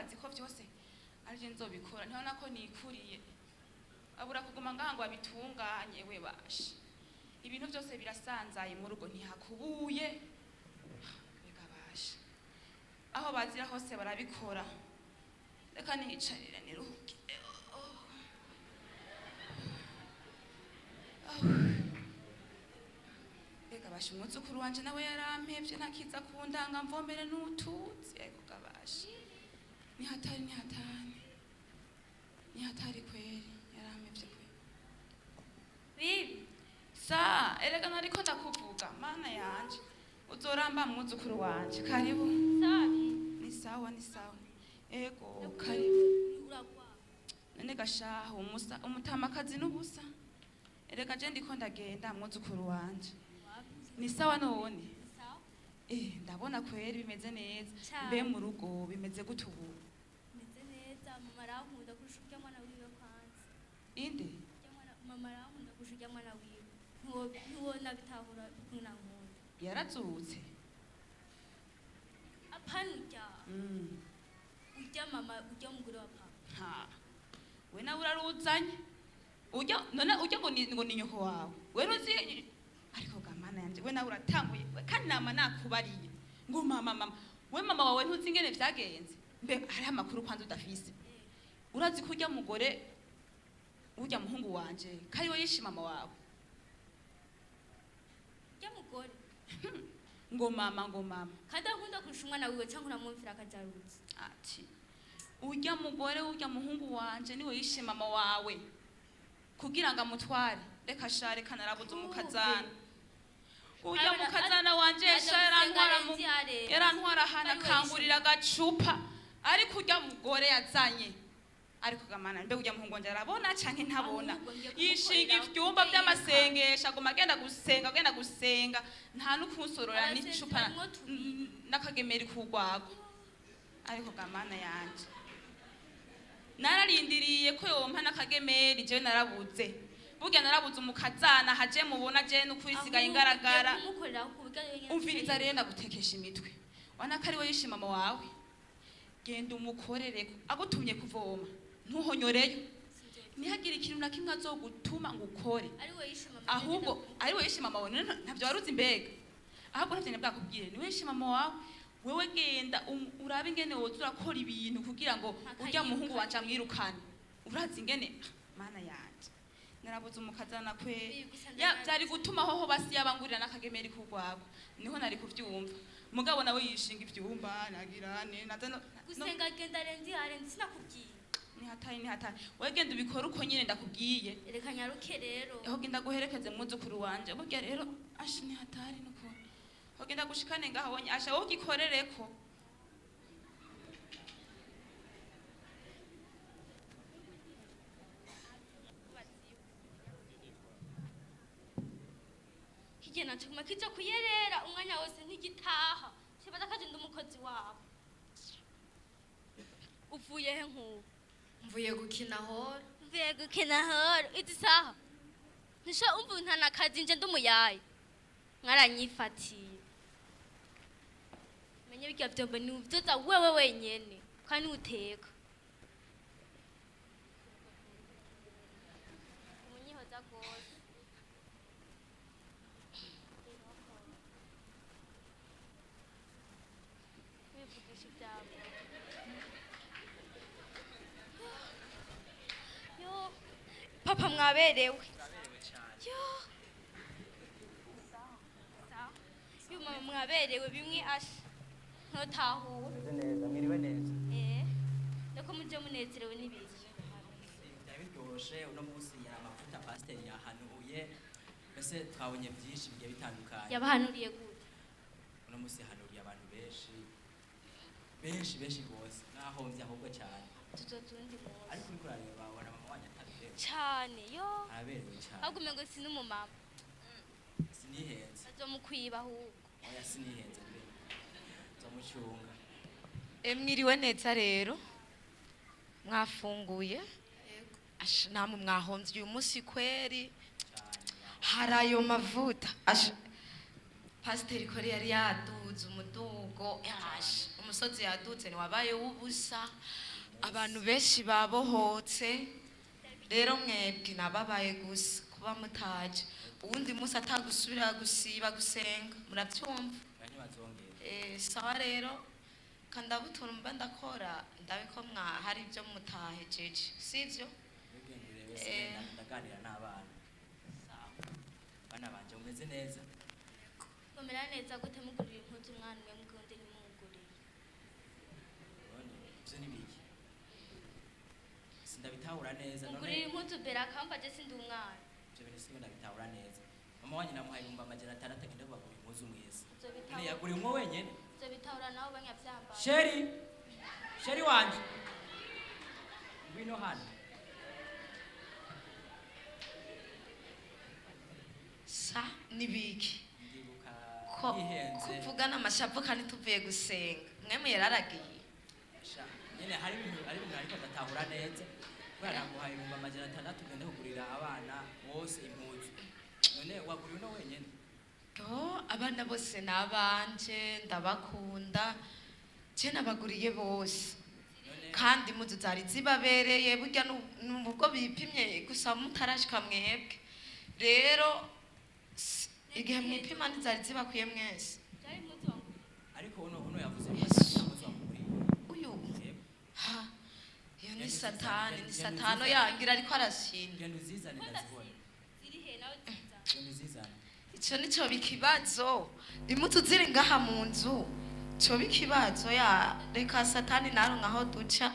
Bazi ko vyose arije nzobikora, ntibona ko nikuriye. Abura kuguma ngaha ngo abitunganye. We basha, ibintu byose birasanzaye mu rugo, ntihakubuye. Reka basha, aho bazira hose barabikora. Reka niyicarire niruhuke. Mbega basha, umwuzukuru wanje nawe yarampevye, ntakiza kundanga mvomere n'utuzi. Ego gabasha, ni hatari, ni hatari, ni hatari kweri, yarampevye kweri. Bibi. Sa erega nariko ndakuvuga, mana yanje, uzoramba mwuzukuru wanje, karibu. Sabi. Ni sawa, ni sawa, ego karibu. Uragwa. None gashaho umusa umutamakazi n'ubusa. Erega je ndiko ndagenda, mwuzukuru wanje. Ni sawa none? Sawa. Eh, ndabona kweri bimeze neza. Cane. Mbe mu rugo bimeze gute ubu? Meze neza, mama arankunda kurusha urya mwana wiwe kwanza. Inde? Urya mwana, mama arankunda kurusha urya mwana wiwe. Ntiwona bitahura ukuntu nankunda. Yarazutse? Apana urya. Urya mama, urya mugore wa papa. Ha, we nawe uraruzanye urya. None urya ngo ni nyoko wawe, we ntuzi? Ariko ga mana yanje, we nawe uratanguye. We kandi nama nakubariye ngo mama, mama, we mama wawe ntuzi ingene vyagenze. Mbe hariho amakuru kwanza udafise? Urazi ko urya mugore, urya muhungu wanje kari we yishe mama wawe? Urya mugore. Ngo mama, ngo mama. Kandi ankunda kurusha umwana wiwe, canke uramwumvira akajarutse. Ati urya mugore, urya muhungu wanje niwe yishe mama wawe kugira ngo amutware. Reka sha, reka, narabuze umukazana. Urya mukazana wanje sha yarantwara yarantwara ahantu akangurira agacupa, ariko urya mugore yazanye, ariko gamana, mbe urya muhungu wanje arabona canke ntabona? Ahubwo ngiye kumukorera Yishinga ivyumba kwiruka. vy'amasengesho, aguma agenda gusenga, agenda gusenga, nta n'ukunsorora Abasenzi n'icupa barimwo tubiri. n'akagemeri k'urwagwa. Ariko gamana yanje, nararindiriye ko yompa n'akagemeri, jewe narabuze. Burya narabuze umukazana haje mubona je n'ukuri sigaye ngaragara. Ngiye kumukorera ku buryo wenyene. Umviriza rero, ndagutekesha imitwe. Wana ko ari we yishe mama wawe, genda umukorereko. Agutumye kuvoma, ntuhonyoreyo, ntihagire ikintu na kimwe azogutuma ngo ukore. Ari we yishe mama. Ahubwo ari we yishe mama wawe. None ntavyo waruzi? Mbega ahubwo ntavyo bwakubwire, niwe yishe mama wawe. Wewe genda urabe ingene woza urakora ibintu kugira ngo urya muhungu wanje amwirukane. Urazi ingene? Mana yanje, narabuze umukazana kwe. Bibi, gusa Ya ndanazi. Byari gutuma hoho basi yabangurira n'akagemeri k'urwagwa, niho nari kuvyumva. Mugabo nawe yishinga ivyumba nagirane naza Gusenga agenda arenze arenze, sinakubwiye. Ni hatari, ni hatari. Wewe genda ubikore uko nyine ndakubwiye. Reka nyaruke rero. Aho genda guherekeze mwuzukuru wanje. Burya rero asha ni hatari nukuri. Aho genda gushikane ngaho wonye, asha wowe ugikorereko. Hirya naco kiguma kija kuyerera umwanya wose, ntigitaha. Kibaza kaje ndi umukozi wabo. Uvuye he nk'ubu? Mvuye gukina horo. Mvuye gukina horo izi saha? Ntisho umva, ntanakazi nje ndi umuyayi, mwaranyifatiye. Menye birya vyombo ni uvyoza wewe wenyene, kandi uteka umunyihoza gose. Wivugisha ibyawe yo papa, mwaberewe yo. Yo mama, mwaberewe bimwe asha ntotahura. Meze neza, mwiriwe neza. Eh, nako muje munezerewe n'ibiki? Byari biryoshe uno munsi, yari amavuta pasiteri yahanuye, mbese twabonye byinshi bigiye bitandukanye. Yabahanuriye gute? Uno munsi yahanuriye abantu benshi benshi benshi rwose, mwahomvye ahubwo cyane. Tuzotundi munsi. Ariko uriko urareba ubona mama wanyu ataberewe. Cane yo. Araberewe cyane. Ahubwo umengo si n'umumama. Sinihenze. Azomukwiba ahubwo. Oya, sinihenze pe, nzomucunga. Mwiriwe neza rero, mwafunguye? Asha, namwe mwahomvye uyu munsi kweri. Cyane. Hari ayo mavuta, asha, pasiteri kore yari yaduze umudugo, asha. Umusozi yadutse ntiwabaye w'ubusa, abantu benshi babohotse. Rero mwebwe nababaye gusa kuba mutaje. Uwundi munsi atagusubira gusiba gusenga, murabyumva? Oya, ntibazongera. Sawa rero, kandabutura mba ndakora ndabe ko mwa hari ibyo mutahejeje, sivyo? Wigende urebe se. Ndaganira n'abana. Bana banje, mumeze neza? Mumera neza gute mugurira impuzu umwana umwe, mukundi ntimumugurire? None ivyo ni biki? Sindabitahura neza none. Mugurira impuzu Beraka, mva je sindi umwana. Ivyo bintu singo ndabitahura neza. Mama wanyu namuhaye 600,000 agenda kubagura impuzu mwese. None Uzobitahura. yaguriye umwe wenyene? Uzobitahura nawe banyavyambaye. Chéri, chéri wanje, ngwino hano. Sa nibiki? Ndibuka Ko yihenze. kuvugana amashavu kandi tuvuye gusenga, mwemwe yararagiye. Sha, nyene hari ibintu ariko ndatahura neza kubera naguhaye 600,000 ugende kugurira abana bose impuzu, none waguriye uno wenyene. Oh, abana bose ni abanje, ndabakunda, je nabaguriye bose. None Kandi impuzu zari zibabereye, burya nubwo bipimye gusa mutarashika mwebwe. Rero igihe mwipima ntizari zibakwiye mwese. Byari impuzu wanguriye. Ariko uno yavuze Yesu. impuzu wamuguriye. Uyu? Yego. Ha, iyo ni Genda satani, uzizane, ni genda satani uzizane. yangira ariko arashinda. Genda uzizane, Ko ndazibona. ndasiba ziri he nawe zizana? Genda uzizane. Ico nico bikibazo, impuzu ziri ngaha mu nzu coba ikibazo. Ya reka satani naronka aho duca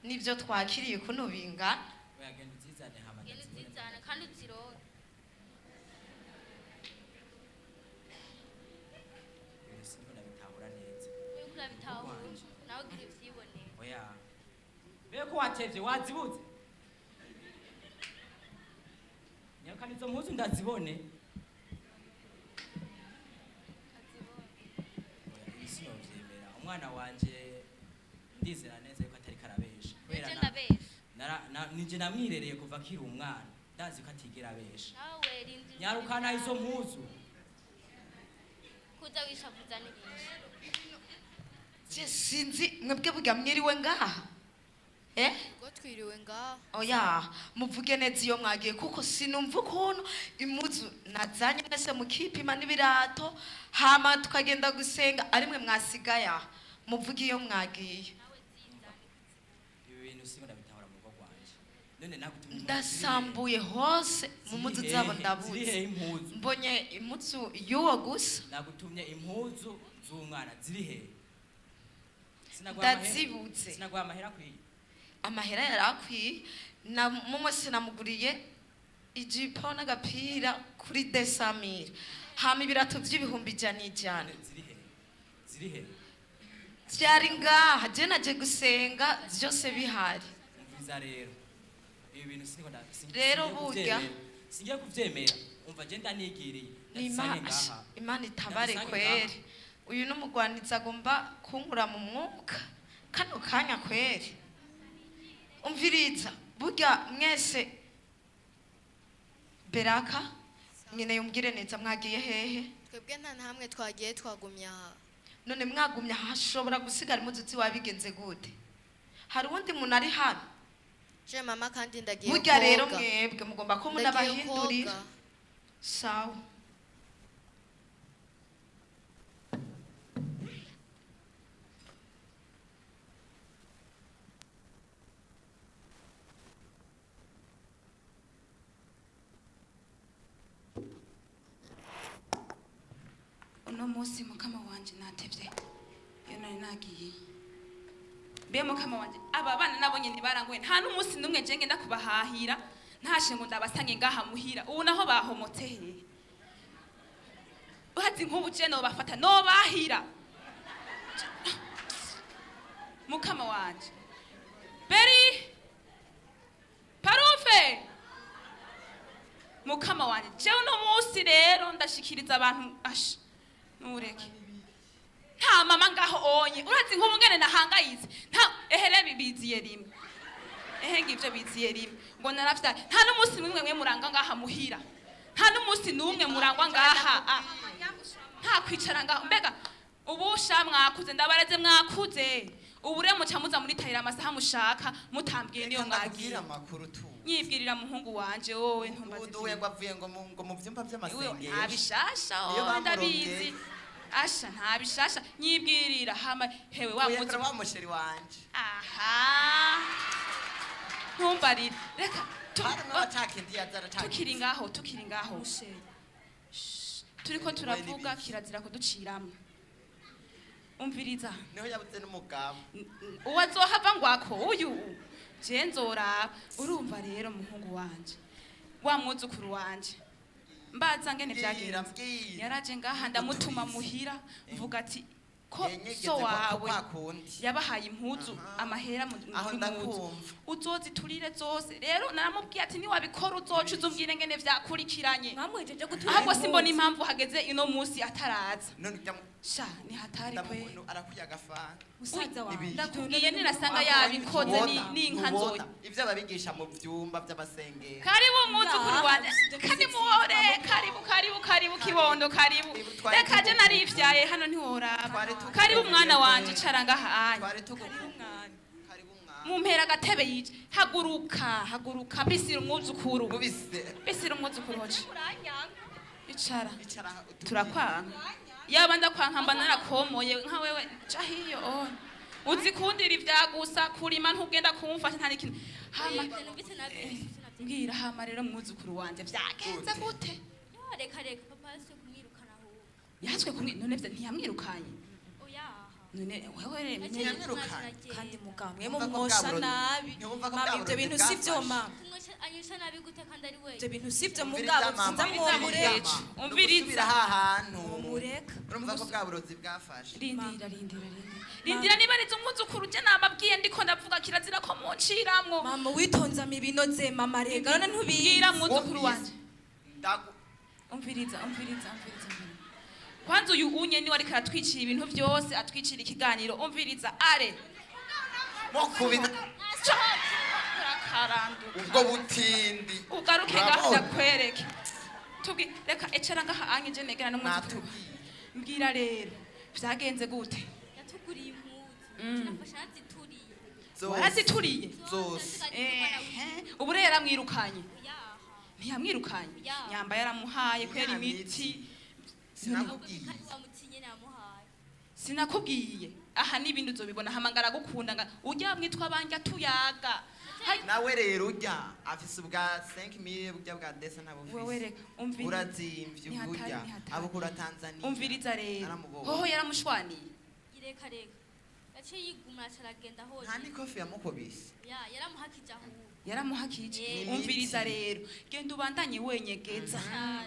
n'ivyo twakiriye ukuntu bingana. Oya, genda uzizane hama Genda ndazibone. uzizana kandi uzironke. Ibintu siniko ndabitahura neza. Uriko urabitahura. Wanje. Nawe ugira ivyiboneye. Oya, mbega ko watevye, wazibuze? Nyakana izo mpuzu ndazibone. Azibone. Oya, ibi sinovyemera. Umwana wanje ndizera neza yuko atariko arabesha kubera Nje ndabesha? Ninje namwirereye kuva akiri umwana, ndazi ko atigera abesha. Nawe rindira. Nyarukana izo mpuzu. Kuza wishavuza n'ibiki? Je sinzi mwebwe, burya mwiriwe ngaha, eh? Ubwo twiriwe ngaha. Oya, muvuge neza iyo mwagiye, kuko sinumva ukuntu impuzu nazanye mwese mukipima n'ibirato, hama tukagenda gusenga ari mwe mwasigaye aha. Muvuge iyo mwagiye. Nawe zizane. Ibi bintu singo ndabitahura mu rugo rwanje. None nagutumye impuzu. Ndasambuye hose mu mpuzu zabo, Ziri ndabuze. hehe impuzu? Mbonye impuzu y'uwo gusa. Nagutumye impuzu z'umwana, ziri hehe? Sinaguha amahera- Ndazibuze. Sinaguha amahera akwiye? Amahera yari akwiye, na mumwe sinamuguriye ijipo n'agapira kuri 200,000, hama ibirato by'ibihumbi 100 100. None ziri hehe? Ziri hehe? Byari ngaha, je naje gusenga byose bihari. Umviza rero, ibi bintu siniko Rero singiye burya- kuvyemera. Singiye kuvyemera. Umva, je ndanigiriye. Ni Ndazisange ngaha. Imana itabare. Ndazisange. Kweri uyu n'umugwanizi agomba kunkura mu mwuka kano kanya kweri. Umviriza, burya mwese, Beraka nyine, yumbwire neza, mwagiye hehe? Twebwe nta na hamwe twagiye, twagumye aha. None mwagumye aha, hashobora gusigara impuzu ziwabigenze gute? Hari uwundi muntu ari hano? Je mama, kandi ndagiye Burya rero koga. mwebwe mugomba ko Ndagiye munabahindurira. koga. Sawa. Uno munsi mukama wanje natevye iyo nari nagiye. Mbe mukama wanje, aba bana nabo nyene barangoye. Nta n'umunsi n'umwe je ngenda kubahahira ntashe ngo ndabasange ngaha muhira. Ubu naho bahomotse hehe? Urazi nk'ubu je nobafata nobahira. Mukama wanje, beri parufe, mukama wanje, jewe uno munsi rero ndashikiriza abantu asha nureke. Nta mama ngaho onye. Urazi nk'ubu ngene nahangayitse? Nta ehere biziye rimwe, ehe ngivyo biziye rimwe ngo naravyaye. Nta n'umunsi n'umwe mwe murangwa ngaha muhira, nta n'umunsi n'umwe murangwa ngaha. Ah. Nta kwicara ngaho mbega. Ubu sha mwakuze, ndabaraze mwakuze. Ubu rero muca muza muritahira amasaha mushaka, mutambwiye niyo Reka ndakubwire mwagiye. Amakuru tu. Nyibwirira muhungu wanje, wowe ntumbaze. Uduwe ngo avuye ngo mu vyumba vy'amasengesho. Nta bishasha. Iyo Oh, ndabizi. bamurongeye. Asha, nta bishasha, nyibwirira. Hama hewe wa Oya, muzi kora wa mu chéri wanje. Aha, ntumbarire, reka Hari n'abatakindi yaza aratakindi. Tukiri ngaho, tukiri ngaho. Shh, turiko turavuga, n'ibiki? Kirazira kuduciramwo. Umviriza. Niho yabuze n'umugabo. Uwo azohava ngwako uyu je nzoraba. Urumva rero muhungu wanje, wa mwuzukuru wanje, mbaza ngene Mbwira, vyagenze. mbwira. Yaraje ngaha, ndamutuma Utubizi. muhira, mvuga ati ko Yenyegeze so wawe kwa kundi. yabahaye impuzu, amahera mu Aho mu mpuzu, ndakumva. uzoziturire zose. Rero naramubwiye ati niwabikora uzoca uzubwire ngene vyakurikiranye. Mwamuhejeje gutura Ahubwo simbona impuzu. impamvu hageze ino munsi ataraza. None ujya Sha, ni hatari kwe. ndamuntu arakwiye agafanta. Musaza wawe. Ibi. Ndakubwiye, ninasanga yabikoze n'inka nzoya. Ivyo ababigisha mu vyumba vy'amasengero. Karibu mwuzukuru Ya, wanje. ibyo Karibu bisetse. wore, karibu, karibu, karibu kibondo, karibu. Twari Reka je narivyaye hano, ntiworaba. Twari tugukumbuye. Karibu mwana wanje, cara ngaha anya. Twari tugukumbuye. Karibu mwana. Mumpera agatebe yije. Haguruka, haguruka, mbisira umwuzukuru. Mubise. Mbisira umwuzukuru hoje. Icara. Icara utubwire. Turakwanga? Yaba ndakwanka mba narakomoye nka wewe. Ca hiyo ona. Uzi kundira ivyagusa kurima, ntugenda kumfasha nta n'ikintu. Hama Ibyo numvise nabyo sinabyo. mbwira, hama rero mwuzukuru wanje, vyagenze gute? Ya, reka reka, papa yasuye kumwirukana ahubwo. Yatswe kumwe none vya ntiyamwirukanye? Oya. None wewe rero Ntiyamwirukanye. Kandi mugabo mwe Ntiwumva ko mumwosha nabi. ntiwumva ko Mama, bwa ibyo burozi bintu si byo. bwafashe. Mama, Tumwosha anyusha nabi gute kandi ari we? ibyo bintu si byo. Umviriza Mugabo mama, nza umviriza mwomureka. mama. Umviriza. Nugusubira hahantu. Mwomureka. Urumva ko bwa burozi bwafashe. Rindira, rindira, rindira, rindira. Niba arizo umwuzukuru, je nababwiye, ndiko ndavuga, kirazira ko munciramwo. Mama, witonze amibinoze. Mama, rega none ntubizi. Mbwira mwuzukuru wanje. Ndagu Umviriza, umviriza, umviriza, umviriza. Kwanza uyu unye niwe ariko aratwicira ibintu byose, atwicira ikiganiro. Umviriza are. Mukubita. Urakaranduka. Ubwo butindi. Ugaruke ngaha. Urabona? Ndakwereke. Tubwi reka, ecara ngaha anye, je negera n'umwuzukuru. Natubwiye. Mbwira rero, vyagenze gute? Yatuguriye impuzu, tunafasha nazituriye. Zose. Warazituriye? Zose. Ehe, ubu rero yaramwirukanye? Oya. Ntiyamwirukanye? Ya. Nyamba yaramuhaye kwera Ya imiti. Sinakubwiye. Kandi wamutinye namuhaye. Sinakubwiye, aha n'ibindi uzobibona. Hama ngaragukunda nga urya mwitwa banjya tuyaga. Nawe rero urya afise ubwa 5000, burya bwa desa ntabwo Wewe ufise. reka, umviriza. Urazimvye. Ni hatari, Uburya ni hatari. abukura Tanzania. Umviriza rero. Naramubonye. Hoho yaramushwaniye? Reka reka, yaciye yigumura acaragenda Nta honyine. n'ikofi yamukubise. Ya, yaramuhakije ahubwo. Yaramuhakije? Yeah. Umviriza rero, genda ubandanye wenyegeza.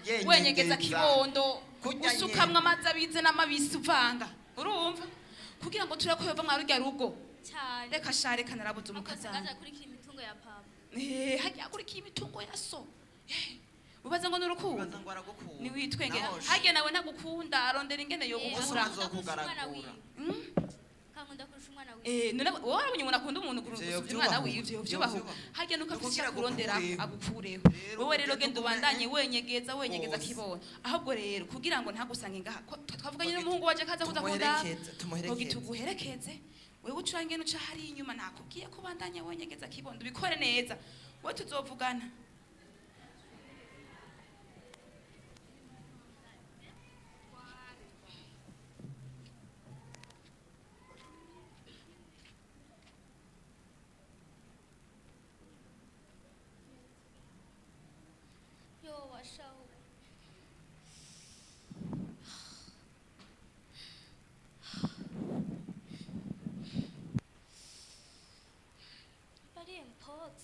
Yenyegeza. Wenyegeza kibondo. Kurya Usukamwo nyene. amazi abize n'amabisi uvanga, urumva, kugira ngo tureko yova mwa rurya rugo. Cyane. Reka sha, reka, narabuze Akaza umukazana. akurikira imitungo ya papa. Eh, hajya akurikiye imitungo ya so. Eh, ubaze ngo ni urukundo. Ubaza ngo aragukunda. Niwitwenge. Naho sha. Harya nawe ntagukunda, arondera ingene yogukura. Umunsi azokugaragura. Kankunda kurusha umwana wiwe. Eh, none wowe warabonye umuntu akunda umuntu Ivyo kurusha yovyubahuka. umwana wiwe? Ivyo yovyubahuka. Yovyubahuka. Harya nuko afise Nukugira icyo akurondera, agukureho. agukureho. Rero Wowe rero ugende genda ugume, ubandanye wenyegeza, wenyegeza Bose. kibondo. Ahubwo rero kugira ngo ntagusange ngaha, ko twavuganye n'umuhungu waje kaza kuza kundaba. Tumuherekeze, tumuherekeze. Ngo tuguherekeze, wewe ucura ngene uca hariya inyuma. Nakubwiye ko ubandanye wenyegeza kibondo, ubikore neza. We tuzovugana. Yo washaho. Bari mpox.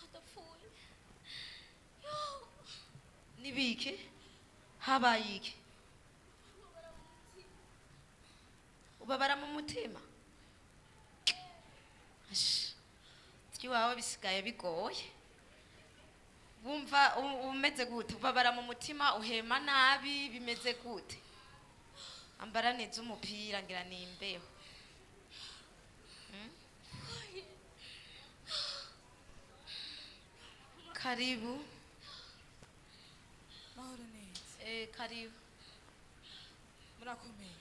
Ndapfuye. Yo. Nibiki? Habaye iki? Ubabara mu mutima? Ash, iwawe bisigaye bigoye. Wumva umeze gute? Ubabara mu mutima, uhema nabi, bimeze gute? Ambara neza umupira, ngira ni imbeho. Karibu. Mahoro neza. Karibu. Murakomeye?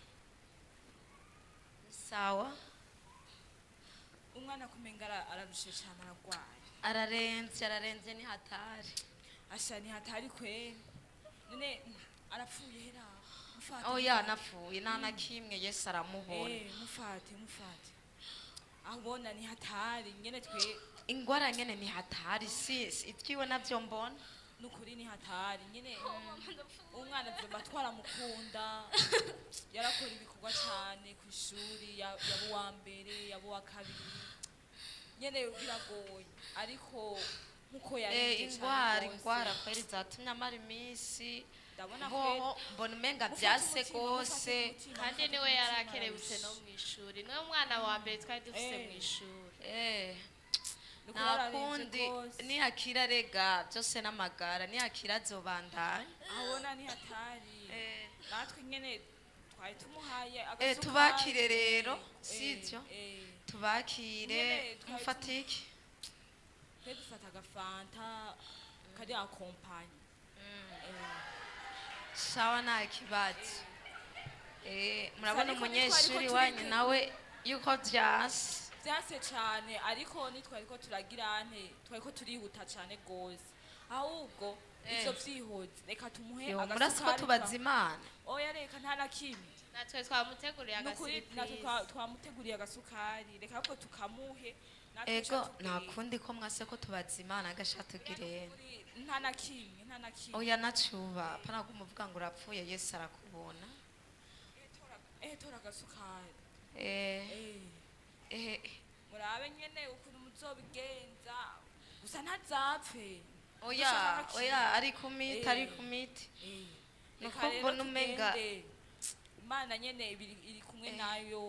Sawa. Umwana kumenga ararushe cyane, aragwaye. Araremvye, araremvye, ni hatari. Asha, ni hatari kweri. None arapfuye hera? Mufate. Oya. Mufate. Napfuye nta na kimwe, Yesu aramubona. Mufate, mufate. Aho ubona ni hatari nyene twe. Ingwara nyene ni hatari, si ibyiwe navyo mbona. Nukuri ni hatari nyene. Umwana vyoma twaramukunda, yarakora ibikorwa cyane ku ishuri, yaba uwa mbere, yaba uwa kabiri. Nyene biragoye, ariko nkuko yaremvye cane Ingwara gose. Ingwara kweri zatumye amara iminsi. Ndabona Hoho kweri. mbona umenga Mufate vyase umutima, mufate gose. umutima, Kandi mufate niwe umutima, yarakerebutse no ararushe. mu ishuri, niwe mwana wa mbere twari dufise mu ishuri. Nukuri Nta araremvye kundi, gose. nihakira rega byose n'amagara, nihakira azobandanya. Abona ni hatari. Natwe nyene twari tumuhaye agasukari. Tubakire rero, sivyo? Tubakire. Nyene twari Mufatike. Twe dufata agafanta kari accompagne. Sawa, nta kibazo. Murabona Ariko umunyeshuri ntitwariko wanyu turite- nawe yuko vyase. Vyase cane, ariko nitwariko turagira nte, twariko turihuta cane gose. Ahubwo ivyo vyihoze, reka tumuhe Yo, murasi ko agasukari. tubaza Imana. Oya, reka, nta na kimwe. Natwe twamuteguriye Nukuri natwe agasiripurize. twamuteguriye agasukari, reka ahubwo tukamuhe, natwe Ego. tuca Nta tugenda. kundi ko mwase ko tubaza Imana, agasha tugirene. Nta na kimwe, nta na kimwe. Oya, nacuba pana kumuvuga ngo urapfuye, Yesu arakubona. Tora agasukari. Murabe nyene ukuntu muzobigenza, gusa ntazapfe. Oya. Dushaka ko Oya, akira. ari ku miti, ari ku miti. Reka Nuko rero mbona umenga tugende. Imana nyene iri kumwe nayo,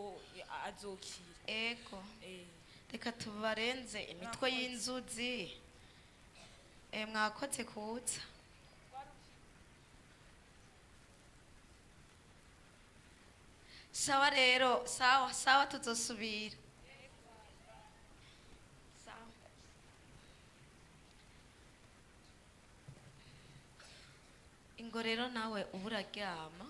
azokira. Ego. Reka tubarenze imitwe Murakoze. y'inzuzi. Mwakoze kuza. Sawa rero, sawa sawa, tuzosubira. Sawa. Ingo rero nawe uba uraryama.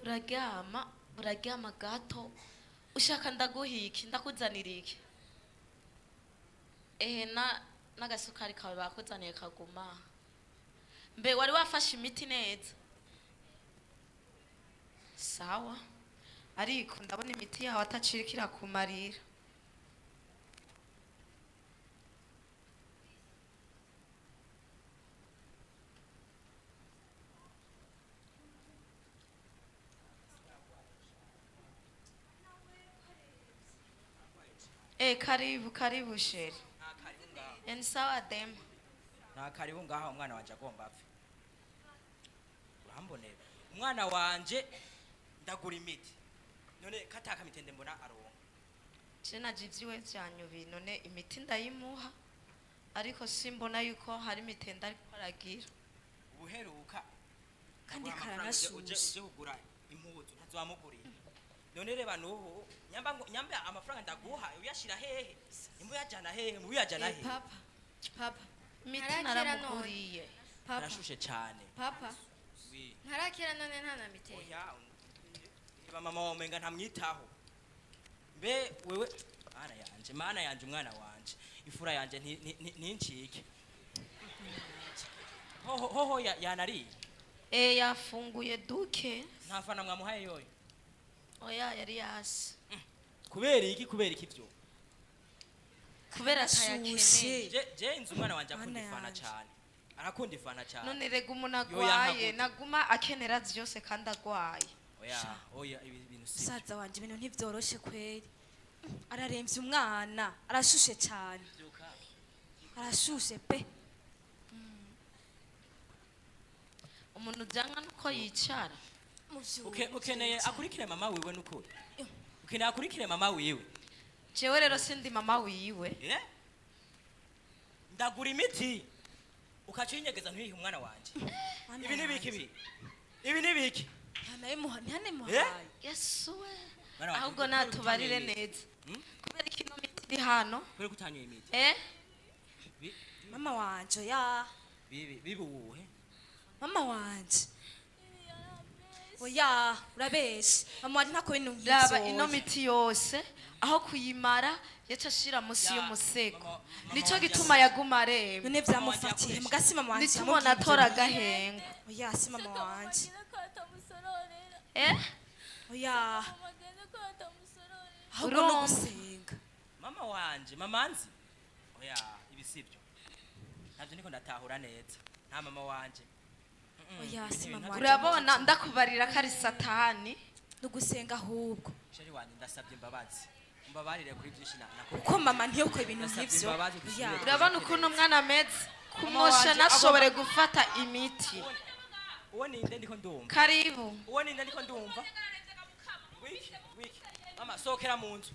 Uraryama, uraryama gato. Ushaka ndaguha iki? Ndakuzanira iki? Ehe, na n'agasukari kawe bakuzaniye kaguma. Mbe wari wafashe imiti neza? Sawa, ariko ndabona imiti yawe atacirika irakumarira. Karibu, karibu chéri. Nta karibu ngaho. Ni sawa dema. Nta karibu ngaho, umwana wanje agomba apfe. Urambonera umwana wanje, ndagura imiti, none kataka mitende mbona aronka. Je naje ivyiwe vyanyubi, none imiti ndayimuha, ariko simbona yuko hari imitende ariko aragira. Ubuheruka Kandi ndaguha amafaranga karanashushe. uje kugura impuzu, ntazwamugurira. None reba nubu, nyamba nyamba amafaranga ndaguha uyashira hehe? Nimba uyajana hehe? Mu uyajana hehe? Papa, papa. Imiti Ntarakira none. naramuguriye. Papa. Arashushe cane. Papa. Oui. Ntarakira none, nta na mitende? Oya, reba mama wawe umenga ntamwitaho. Mbe wewe, mana yanje, mana yanje, umwana wanje, ifura yanje, ntincike. Hoho hoho, yanariye? Yafunguye duke. Nta fana mwamuhaye yoyo? Oya, yari yasi. Kubera iki? Kubera iki ivyo? Kubera atayakeneye. Je nzi umwana wanje akunda Mana ifana yanje. cyane, arakunda ifana cyane. None rega umuntu Yo, agwaye yanka gute? naguma akenera vyose kandi agwaye. Oya, oya, ibi bintu si Musaza wanje, ibintu ntivyoroshe kweri. Araremvye umwana, arashushe cyane, arashushe pe. Umuntu ujyanwa nuko yicara. Ukeneye akurikire mama wiwe, nukuri ukeneye akurikire mama wiwe. Jewe rero sindi mama wiwe. Eh? Ndagura imiti ukacinyegeza ntuyihe umwana wanje. Ibi ni biki? Ibi ni biki? Ntanemuhaye. Yesu we. Mwana wanje, Ahubwo kubera natubarire kutanyoye imiti. neza kubera ko ino miti iri hano. Kubera kutanyoye imiti. Eh. Mama wanje ya. Bibi uwuhe? Mama wanje, oya, urabeshe, mama wanje ntako bintu nk'ivyo. Raba ino miti yose, aho kuyimara yaca ashira munsi Ya, y'umusego. mama Nico wanje gituma yaguma aremba. None vyamufatiye mugasi mama wanje Nitubona yamubwiye ivyo atora bintu. agahengo. Oya, si mama wanje. Eh. Oya, ahubwo no Urumva. gusenga. Mama wanje, mama nzi. Oya, ibi sibyo, ntabyo niko ndatahura neza, nta mama wanje. Oya, si Ibi mama wanje. Urabona ndakubarira ko ari satani. No gusenga ahubwo. Chéri wanje, ndasabye imbabazi, umbabarire kuri byinshi nakoze. Kuko mama ntiyokora ibintu Ndasabye nk'ivyo. imbabazi, Oya. dusubire. Urabona ukuntu umwana ameze, kumosha wanje ntashobore gufata imiti. Uwo ninde ndiko ndumva? Karibu. Uwo ninde ndiko ndumva? Wiki wiki, mama, sohokera mu nzu,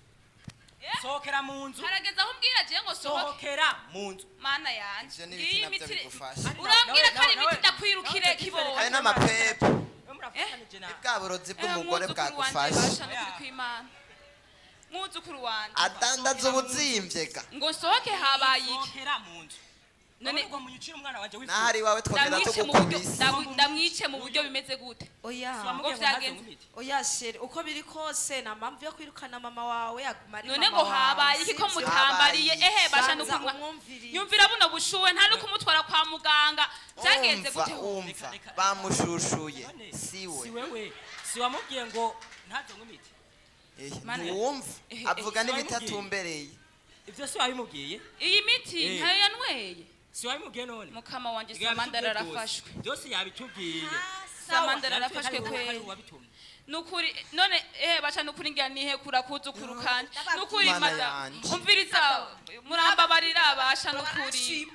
sohokera mu nzu. Harageze aho umbwira jewe ngo sohoke? Sohokera mu nzu. Mana yanje. Ivyo ni ibiti Ngiyi navyo imiti. bigufasha. Urambwira ko ari Nawe- imiti, ndakwirukire kibondo. Hari n'amapepo. Mwe murafatanije na Ni bwa burozi bw'umugore Mwuzukuru wanje, bwagufasha. basha, nukuri kw'Imana, mwuzukuru wanje. Adandaza ubuzimvye ga. Ngo nsohoke? Habaye iki? Sohokera mu nzu. None none ubwo munyicira umwana wanje w'ifu. N'ahari iwawe twogenda ndamwice mu buryo tugukubise. ndamwice mu buryo bimeze gute? Oya. Ngo vyagenze? Oya chéri, uko biri kose nta mpamvu yo kwirukana mama wawe, aguma ari None mama ngo wawe, habaye iki ko sivyo? mutambariye? Ehe basha, Banza nukumwa umwumvirize. nyumvira buno bushuwe, nta no kumutwara kwa muganga, byagenze Umva, gute? umva, bamushushuye siwe. Si wewe, si wamubwiye ngo ntazonywe imiti? Eh, Mana- ntiwumva Eh, eh, avuga eh, n'ibidatumbereye. Ivyo si wabimubwiye? Iyi miti Eh. ntayo yanyweye. Si wabimubwiye none? Mukama wanje, Yabitubwiye Samandara byose. arafashwe. Byose yabitubwiye. Samandara Yabitubwiye arafashwe kandi kweli. ari uwabitumye. Nukuri none eh basha, nukuri ngira nihekura kuzukuru kanje, nukuri. Mana Mada yanje. umviriza, murambabarira basha, nukuri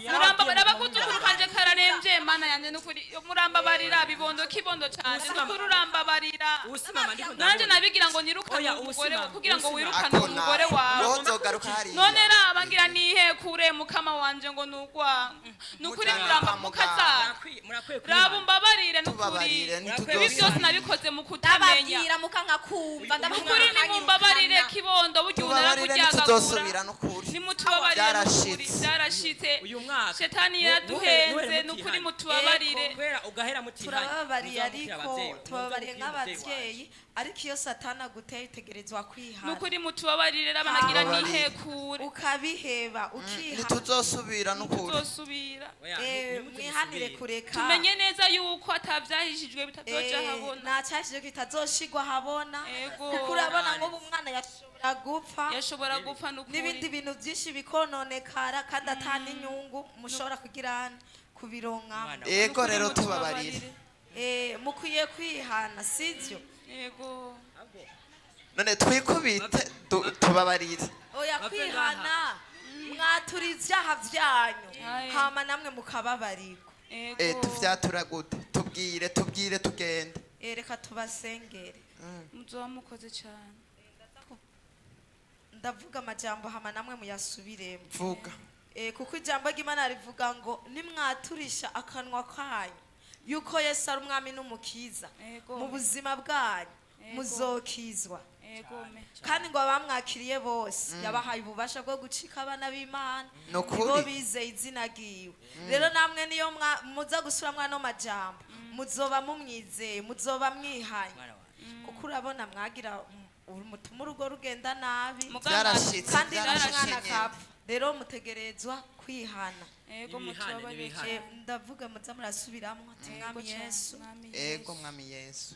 murambabarira, abakuzukuru kanje kararemvye. Mana yanje, nukuri murambabarira, bibondo, kibondo canje, nukuri urambabarira. Usimama ndiko Nanje ndabona. nabigira ngo nirukane Oya, umugore usimama, kugira ngo usimama. wirukane Ako umugore nawe wawe. wozogaruka hariya. None raba ngira nihekure, mukama wanje, ngo nugwa, nukuri Mujana muramba kwa mukazana. Murakwiye Raba, umbabarire nukuri. Tubabarire, Ibi ntituzosubira. byose nabikoze mu kutamenya. Ndababwira mukankakumva. Nukuri nimumbabarire kibondo, burya ubu Tubabarire, narakuryagagura. ntituzosubira nukuri. Nimutubabarire nukuri. Byarashitse. Byarashitse. Uyu mwaka Shetani yaraduhenze, nukuri mutubabarire. Kubera ugahera mutihanye. Turababariye, Muzamukira ariko abavyeyi, tubabariye muzamukira umuvyeyi nk'abavyeyi, ariko iyo satani aguteye utegerezwa kwihana. Nukuri mutubabarire, raba nagira Tubabarire. nihekure. Ukabiheba, ukiha. Ntituzosubira nukuri. Tuzosubira. Oya, Eh, ntimuze mwihanire musubire. kureka. Tumenye neza yuko atavyahishijwe bitazoja habona. Nta cyashije kitazoshigwa habona. Ego. Kuko urabona nk'ubu umwana yashobora gupfa, Yashobora gupfa nukuri. n'ibindi bintu byinshi bikononekara, kandi ata n'inyungu mushobora kugira kubironka. Umwana Ego Nukuri rero mutubabarire. tubabarire. Eh, mukwiye kwihana, sivyo? Ego. None twikubite tubabarire. Oya, Bave kwihana, mwatura ibyaha byanyu, Aye. hama namwe mukababarirwa. Ego. Eh, tuvyatura gute? Tubwire, tubwire tugende. Eh, reka tubasengere. Muzoba mukoze cyane. Ndavuga amajambo, hama namwe muyasubiremo. Vuga. Eh, kuko ijambo ry'Imana rivuga ngo nimwaturisha akanwa kanyu yuko Yesu ari umwami n'umukiza Ego. mu buzima bwanyu, Ego. muzokizwa. Ego me. Kandi ngo abamwakiriye bose yabahaye ububasha bwo gucika abana b'Imana, Ni ukuri. nibo bizeye izina ryiwe. Rero namwe niyo muza gusubira mwano majambo, muzoba mumwizeye, muzoba mwihanye. Mwana wanje. Kuko urabona mwagira mutuma urugo rugenda nabi, Mugabo Byarashitse, kandi byarashitse n'umwana nyene. akapfa. Rero mutegerezwa kwihana. Ego, Nibihane, mutubabarire. nibihane. Eh, ndavuga muza murasubiramwo ati Ego mwami cyane, Yesu, Mwami Ego Yesu. mwami Yesu.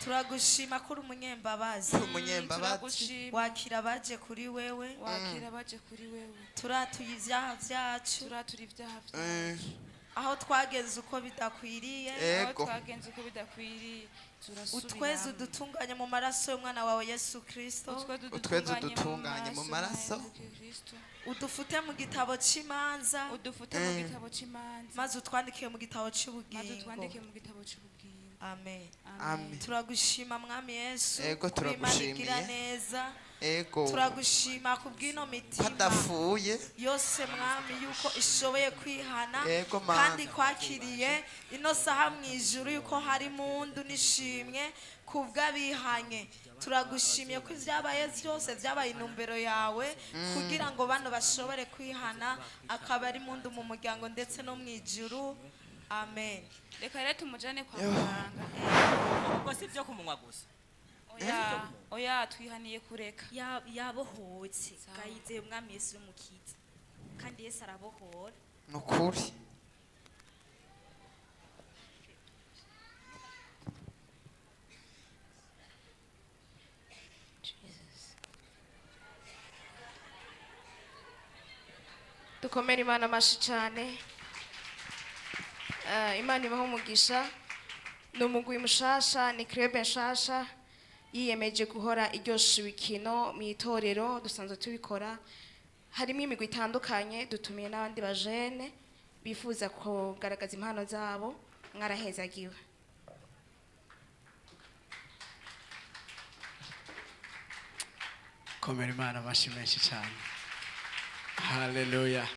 Turagushima ko uri umunyembabazi. Umunyembabazi. Turagushima. Wakira abaje kuri wewe. Wakira abaje kuri wewe. Turatuye ibyaha byacu. Turatura ibyaha byacu. Aho twagenze uko bidakwiriye. Aho Ego. twagenze uko bidakwiriye, Utweze turasubiramo. udutunganye mu maraso y'umwana wawe Yesu Kristo. Utweze udutunganye mu maraso. Kristo. Udufute mu gitabo cy'imanza. Udufute mu gitabo cy'imanza. Maze utwandike mu gitabo Maze cy'ubugingo. utwandike mu gitabo cy'ubugingo. Amen. Amen. Turagushima Mwami Yesu. Ego, kuba Imana igira turagushimiye. neza. Ego. Turagushima kubw'ino mitima Padafuye. yose Mwami yuko ishoboye kwihana. Ego, Mana. Kandi kwakiriye ino saha mu ijuru yuko hari mundu n'ishimwe kubw'abihanye. Turagushimiye ko ibyabaye byose byabaye intumbero yawe kugira ngo bano bashobore kwihana, akaba ari mundu mu muryango ndetse no mu ijuru. Amen. Reka rero tumujane kwa muganga. Ubwo si ibyo ku munwa gusa. Oya, oya, twihaniye kureka. Yabohotse gayizeye umwami Yesu n'umukiza, kandi Yesu arabohora. Nukuri. Dukomere Imana amashyi cyane. Imana ibaho umugisha. Ni umugwi mushasha, ni club nshasha yiyemeje guhora iryosha ibikino mu itorero. Dusanzwe tubikora, harimo imigwi itandukanye, dutumiye n'abandi bajene bifuza kugaragaza impano zabo. Mwarahezagiwe. Komera Imana amashyi menshi cyane. Haleluya.